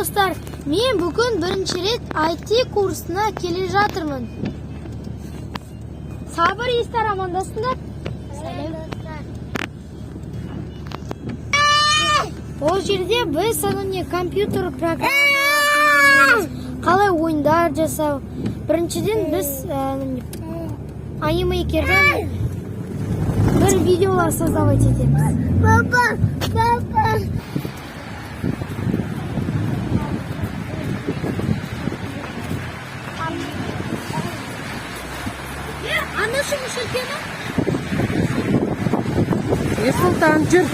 Достар! Мен бүгін бірінші рет IT курсына келе жатырмын. Сабыр, Естар, амандасыңдар. Сәлем, достар. Ол жерде біз не компьютер программа, қалай ойындар жасау. Біріншіден біз анимейкерден бір видеолар создавать етеміз. Папа, папа. Анашым үлкені. Ерсұлтан, жүр.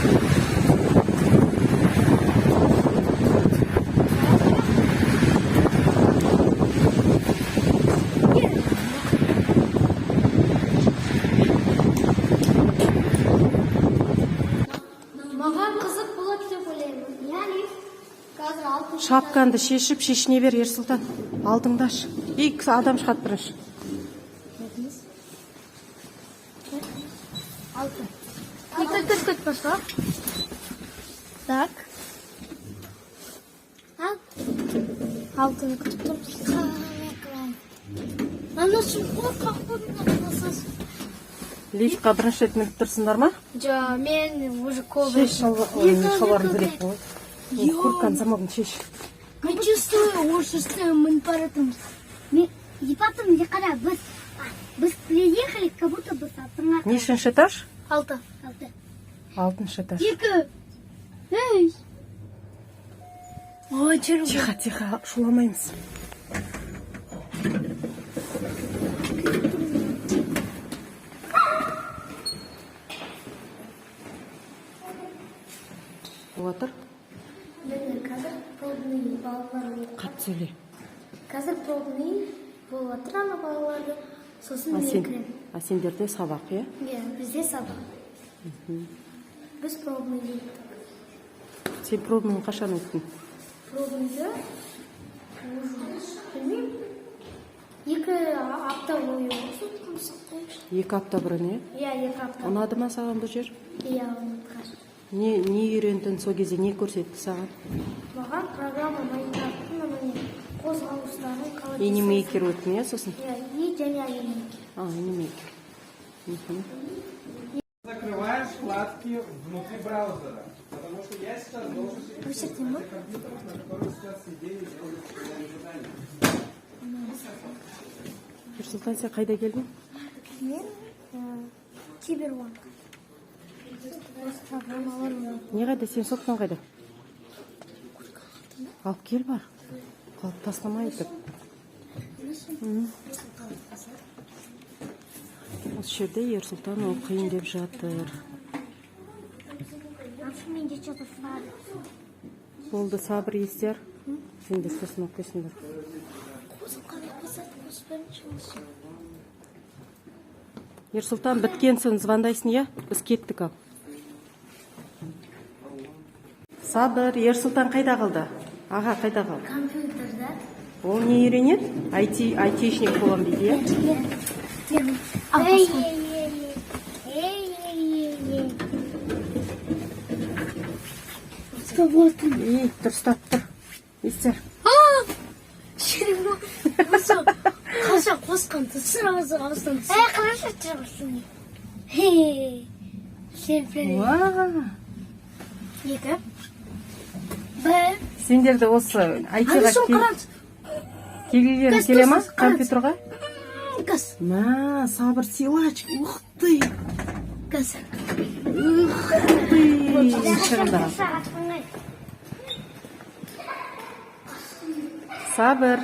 Маған қызық болады деп ойлаймын. Яғни қазір алтыншы. Шапкаңды шешіп, шешіне бер, Ерсұлтан. Алдыңды аш. Екі адам шығады бірінші. Алты. Күт, күт, күт, пошла. Так. Ал. Алтыны күтіп тұрмыз. Анашым қорқақ болып. Лифтқа бірінші рет мініп тұрсыңдар ма? Жо, мен уже көп. Шеш, шалбарың керек болады. Куртканың замогын шеш. Мен чувствую, уже что мы поэтому. И потом, я когда біз приехали, как будто бы сатыңа. Нешінші этаж? Алты. Алты. Алтыншы этаж. Екі. Ей. Ой, жүр. Тихо, тихо, шуламаймыз. Отыр. Міне қазір пробный балалар оқып. Қатты сөйле. Қазір пробный болып жатыр ана балаларды. Сосын А мен сен, кіремін. а сендерде сабақ, иә? Иә, бізде сабақ. Біз пробный өттік. Сен пробныйын қашан өттің? Пробныйды уже білмеймін. 2 апта бойы осы. 2 апта бұрын, иә? Иә, 2 апта. Ұнады ма саған бұл жер? Иә, ұнады. Не үйрендің сол кезде, не көрсетті саған? Маған программа Майнкрафттың ана не қозғалыстарын қалай. Анимейкер өттің, иә, сосын? Иә, и және анимейкер. А, анимейкер. Мхм. Закрываешь вкладки внутри браузера. Потому что я сейчас должен сидеть Өшірдім ба? на компьютерах, на которых сейчас сидели и делали школьные задания. Ерсұлтан, сен қайда келдің? Мен киберванг. Осы программалар ұнады. Не қайда? Сен соткаң қайда? Алып кел, бар. Қалып тастама өйтіп. Осы жерде Ерсұлтан оқиын деп жатыр. Менде что-то слабо. Болды, Сабыр, Естер. Сендер сосын оқисыңдар. Қосып қалай қосады, қосып бірінші осы. Ерсұлтан, біткен соң звондайсың, иә? Біз кеттік ал. Сабыр, Ерсұлтан қайда қалды? Аға қайда қалды? Компьютерда. Ол не үйренеді? IT, айтишник боламын дейді, иә? Эй, эй, эй, эй, эй, эй, эй. Ей, дұрыстап тұр. Естер. Осы қанша қосқан сразу ауыздан түсті. Эй, хорошо, тұрсың. Хей. Сен привет. Уа! Екі. Бір. Сендерді осы IT-ға Анашым, қараңыз. келгілерің Қыз, келе ма қыз, қараңыз. компьютерға? Қыз. Мә, Сабыр силач, ух ты! Қыз. Ух ты! Шығында. Сабыр.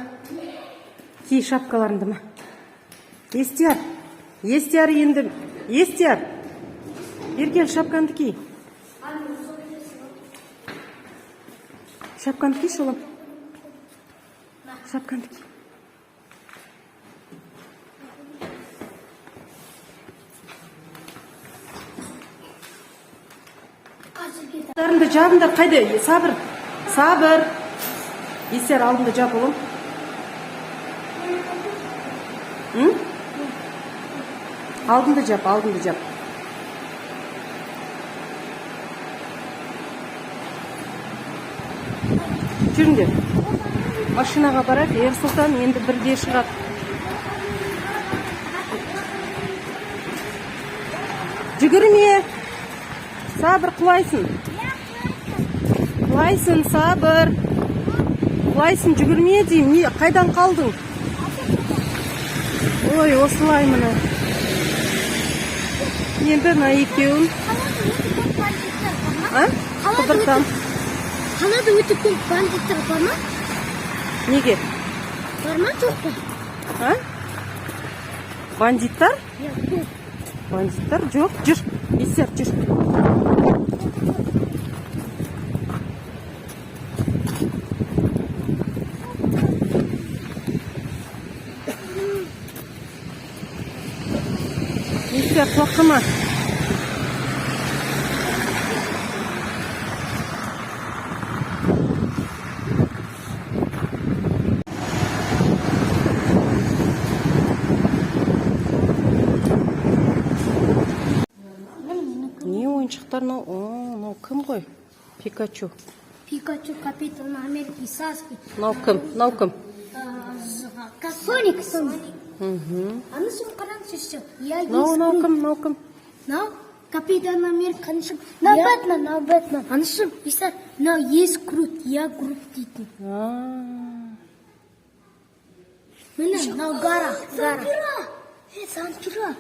Ки шапкаларыңды ма. Естияр. Естияр енді. Естияр. Бері кел, шапкаңды ки. Шапкаңды киші, ұлым. Шапкаңды ки. Алдыңды жабыңдар, қайда? Сабыр. Сабыр. Естияр, алдыңды жап, ұлым. М? Алдыңды жап, алдыңды жап. Жүріңдер, машинаға барайық. Ерсұлтан енді бірде шығады. Жүгірме, Сабыр, құлайсың, құлайсың, Сабыр, құлайсың. Жүгірме деймін. Не, қайдан қалдың? Ой, осылай, міне, енді мына екеуін Қалада өте көп бандиттер бар ма? А? Қалада Қыдыртам. Қалада өте көп бандиттер бар ма? Неге? Бар ма, жоқ па? А, бандиттар? Иә, көп. Бандиттар жоқ. Жүр, Есер, жүр. Есер, құлап қалма. Не ойыншықтар мынау? О, мынау кім ғой? Пикачу. Пикачу, Капитан Америки, Саски. Мынау кім? Мынау кім? Соник, Соник. Аны сен қараңызшы. Я Мынау, мынау кім? Мынау кім? Мынау Капитан Америка, анышым. Мынау Бэтмен, мынау Бэтмен. Анышым, Иса, мынау есть Грут, я Грут дейтін. А, Міне, мынау Гара, Гара. Е, Зампира.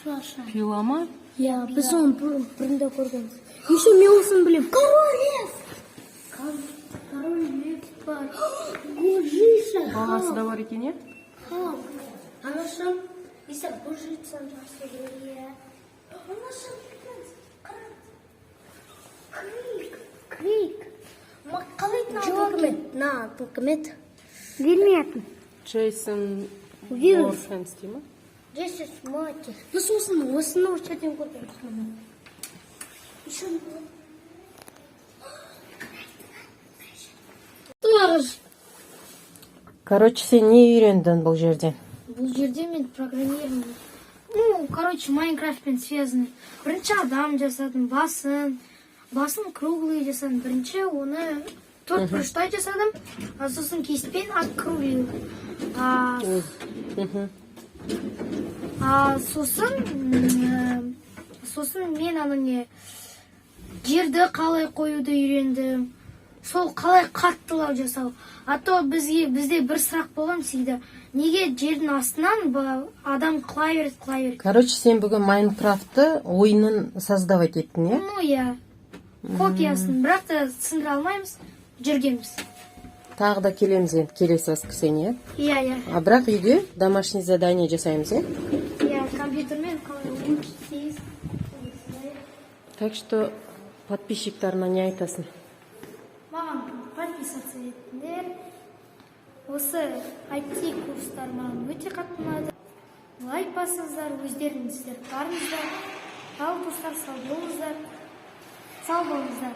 Тұрашы. Пила ма? Иә, біз оны бұрында көргенбіз. Еще мен осыны білемін. Король лев. Король лев бар. Гужиша. Бағасы да бар екен, иә. Анашым, Иса, гужицаны жақсы көреді. Анашым, қараңыз. Крик, крик. Ма қалай атын кім еді? На, атын кім еді? Білмейтін. Джейсон Вирус. Voorhees дей ма? Джесси Мати. Біз осыны осы жерден көргенбіз міне. Еще Тоғыз. Короче, сен не үйрендің бұл жерден? Бұл жерде мен программирование. Ну, короче, Майнкрафтпен связанный. Бірінші адам жасадым, басын. Басын круглый жасадым. Бірінші оны төрт бұрыштай жасадым, а сосын кистьпен округлил. А сосын мен ана не жерді қалай қоюды үйрендім. Сол қалай қаттылау жасау. А то бізде бір сұрақ болған всегда: неге жердің астынан адам құлай береді, құлай береді? Короче, сен бүгін Майнкрафтты ойынын создавать еттің, иә? Ну иә, копиясын, бірақ та сындыра алмаймыз жүргенбіз. Тағы да келеміз енді келесі воскресенье. Иә. А бірақ үйде домашний задание жасаймыз, иә? Иә, компьютермен қалай улучшить тез. Так что подписчиктарына не айтасың? Маған подписаться етіңдер. Осы IT курстар маған өте қатты ұнады. Лайк басыңыздар, өздеріңіздер барыңыздар. Ал, достар, сау болыңыздар, сау болыңыздар.